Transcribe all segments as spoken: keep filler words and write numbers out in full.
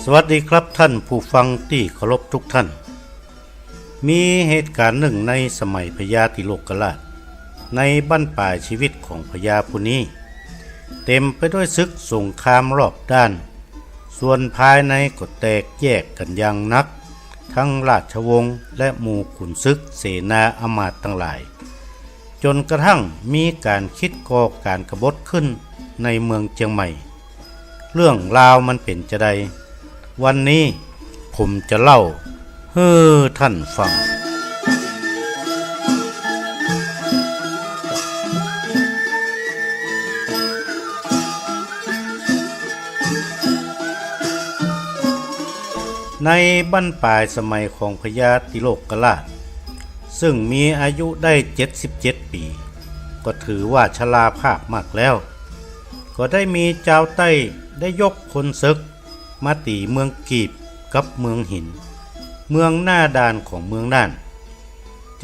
สวัสดีครับท่านผู้ฟังตี้เคารพทุกท่าน มีเหตุก๋ารณ์นึ่งในสมัยพญาติโลกราช ในบั้นป๋ายจีวิตของพญาผู้นี้ เต๋มไปด้วยศึกสงครามรอบด้าน ส่วนภายในก็แตกแยกกั๋นอย่างหนัก ตึงราชวงศ์และหมู่ขุนศึกเสนาอำมาตย์ตังหลาย จ๋นกระทั่งมีก๋านคิดก่อก๋านกบฏขึ้นในเมืองเจียงใหม่ เรื่องราวมันเป๋นจาใด วันนี้ผมจะเล่าหื้อท่านฟัง ในบั้นป๋ายสมัยของพญาติโลกราช ซึ่งมีอายุได้เจ็ดสิบเจ็ดปี๋ ก็ถือว่าชราภาพมากแล้ว ก็ได้มีจาวใต้ได้ยกคนเสิ็กมาตี๋เมืองกีบกับเมืองหิน เมืองหน้าด่านของเมืองน่าน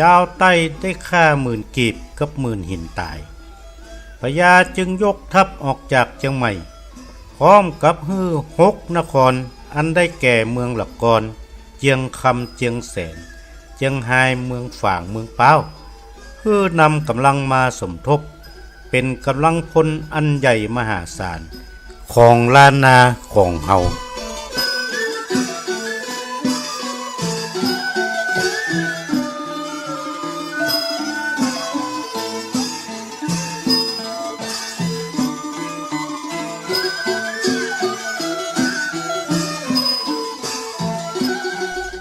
จาวใต้ได้ฆ่าหมื่นกีบกับหมื่นหินต๋าย พญาจึงยกทัพออกจากเจียงใหม่ พร้อมกับหื้อหกนคร อันได้แก่เมืองละกอน เจียงคำ เจียงแสน เจียงฮาย เมืองฝาง เมืองป๊าว หื้อนำก๋ำลังมาสมทบ เป๋นก๋ำลังพลอันใหญ่มหาศาล ของล้านนาของเฮา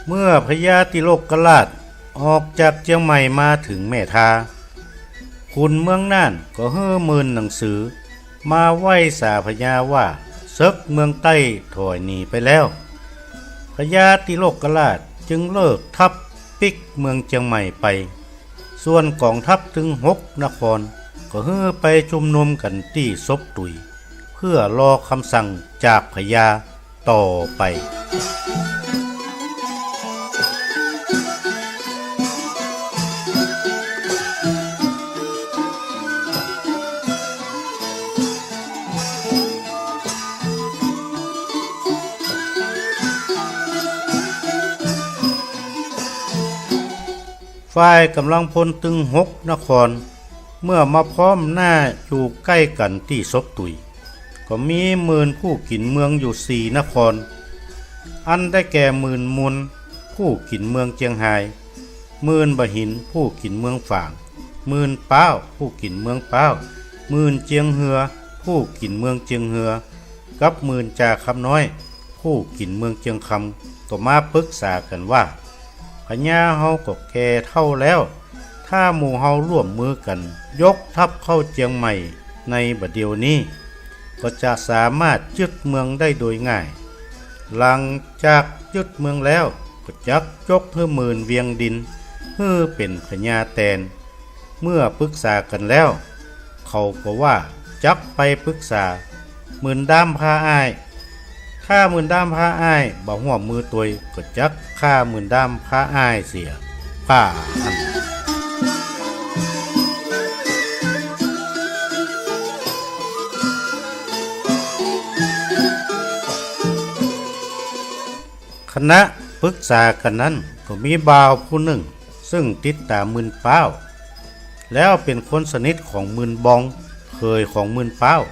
เมื่อพญาติโลกราชออกจากเจียงใหม่มาเถิงแม่ทา ขุนเมืองน่านก็หื้อหมื่นหนังสือมาไหว้สาพญาว่าเสิ็กเมืองใต้ถอยหนีไปแล้ว พญาติโลกราชจึงเลิกทัพปิ๊กเมืองเจียงใหม่ไป ส่วนก๋องทัพตึงหกนครก็หื้อไปชุมนุมกั๋นตี้ศพตุย เพื่อรอคำสั่งจากพญาต่อไป ฝ่ายก๋ำลังพลตึงหกนคร เมื่อมาพร้อมหน้าอยู่ใก้กั๋นตี้ศพตุย ก็มีหมื่นผู้กิ๋นเมืองอยู่สี่นคร อันได้แก่หมื่นมุนผู้กิ๋นเมืองเจียงฮาย หมื่นบ่าหินผู้กิ๋นเมืองฝาง หมื่นป๊าวผู้กิ๋นเมืองป๊าว หมื่นเจียงเฮือผู้กิ๋นเมืองเจียงเฮือ กับหมื่นจ่าคำน้อยผู้กิ๋นเมืองเจียงคำ ก็มาปึกษากั๋นว่า พญาเฮาก็แก่เฒ่าแล้ว ถ้าหมู่เฮาร่วมมือกั๋นยกทัพเข้าเจียงใหม่ในบ่าเดี่ยวนี้ ก็จะสามารถยึดเมืองได้โดยง่าย หลังจากยึดเมืองแล้วก็จักยกหื้อหมื่นเวียงดิน หื้อเป๋นพญาแตน เมื่อปึกษากั๋นแล้ว เขาก็ว่าจักไปปึกษาหมื่นด้ามผ้าอ้าย ถ้าหมื่นด้ามผ้าอ้ายบ่ฮ่วมมือตวย ก็จักฆ่าหมื่นด้ามผ้าอ้ายเสีย ผ้าอั้น ขณะปึกษากั๋นนั้นก็มีบ่าวผู้นึ่ง ซึ่งติดต๋ามหมื่นป๊าว แล้วเป๋นคนสนิทของหมื่นบอง เขยของหมื่นป๊าว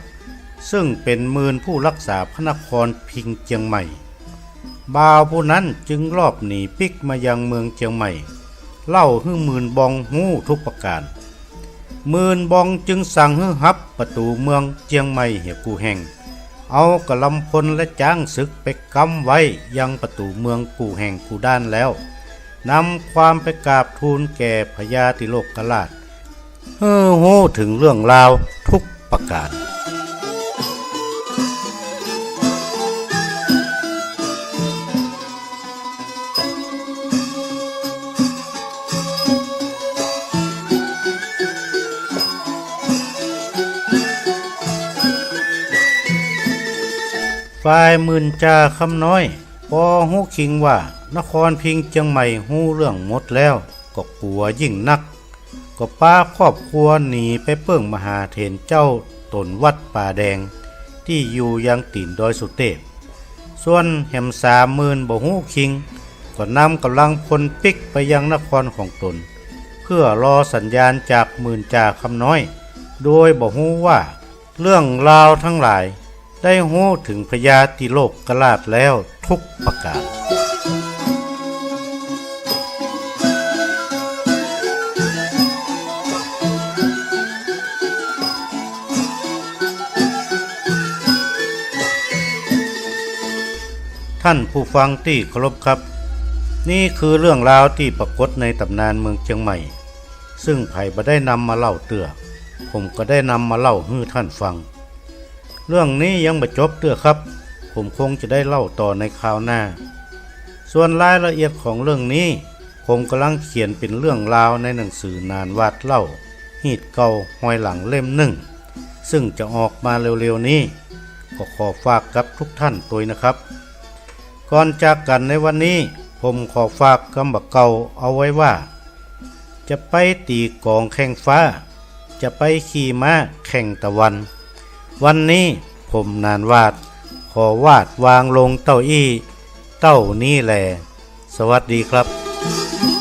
ซึ่งเป๋นหมื่นผู้ฮักษาพระนครพิงค์เจียงใหม่ บ่าวผู้นั้นจึงลอบหนีปิ๊กมายังเมืองเจียงใหม่ เล่าหื้อหมื่นบองฮู้ทุกประก๋าน หมื่นบองจึงสั่งหื้อฮับประตู๋เมืองเจียงใหม่เหียกู้แห่ง เอาก๋ำลังพลและจ๊างศึกไปก๊ำไว้ยังประตู๋เมืองกู้แห่งกู้ด้านแล้ว นำความไปกราบทูลแก่พญาติโลกราช หื้อฮู้เถิงเรื่องราวทุกประก๋าน ฝ่ายหมื่นจ่าคำน้อย ปอฮู้คิงว่านครพิงค์เจียงใหม่ฮู้เรื่องหมดแล้ว ก็กั๋วยิ่งนัก ก็ปาครอบครัวหนีไปเปิ้งมหาเถรเจ้าต๋นวัดป่าแดง ตี้อยู่ยังตี๋นดอยสุเตพ ส่วนแหมสาหมื่นบ่ฮู้คิง ก็นำก๋ำลังพลปิ๊กไปยังนครของตน เพื่อรอสัญญาณจากหมื่นจ่าคำน้อย โดยบ่ฮู้ว่าเรื่องราวตังหลายได้ฮู้เถิงพญาติโลกราชแล้วทุกประก๋าน ท่านผู้ฟังตี้เคารพครับ นี่คือเรื่องราวตี้ปรากฏในต๋ำนานเมืองเจียงใหม่ ซึ่งใผบ่ได้นำมาเล่าเตื้อ ผมก็ได้นำมาเล่าหื้อท่านฟัง เรื่องนี้ยังบ่จบเตื้อครับ ผมคงจะได้เล่าต่อในคราวหน้า ส่วนรายละเอียดของเรื่องนี้ ผมก่ำลังเขียนเป๋นเรื่องราวในหนังสือหนานหวาดเล่า ฮีตเก่าฮอยหลังเล่มนึ่ง ซึ่งจะออกมาเร็วๆ นี้ ก็ขอฝากกับทุกท่านตวยนะครับ ก่อนจากกั๋นในวันนี้ ผมขอฝากกำบ่าเก่าเอาไว้ว่า จะไปตี๋ก๋องแข่งฟ้า จะไปขี่ม้าแข่งตะวัน วันนี้ผมหนานหวาด ขอวาดวางลงเต้าอี้ เต้านี้แล สวัสดีครับ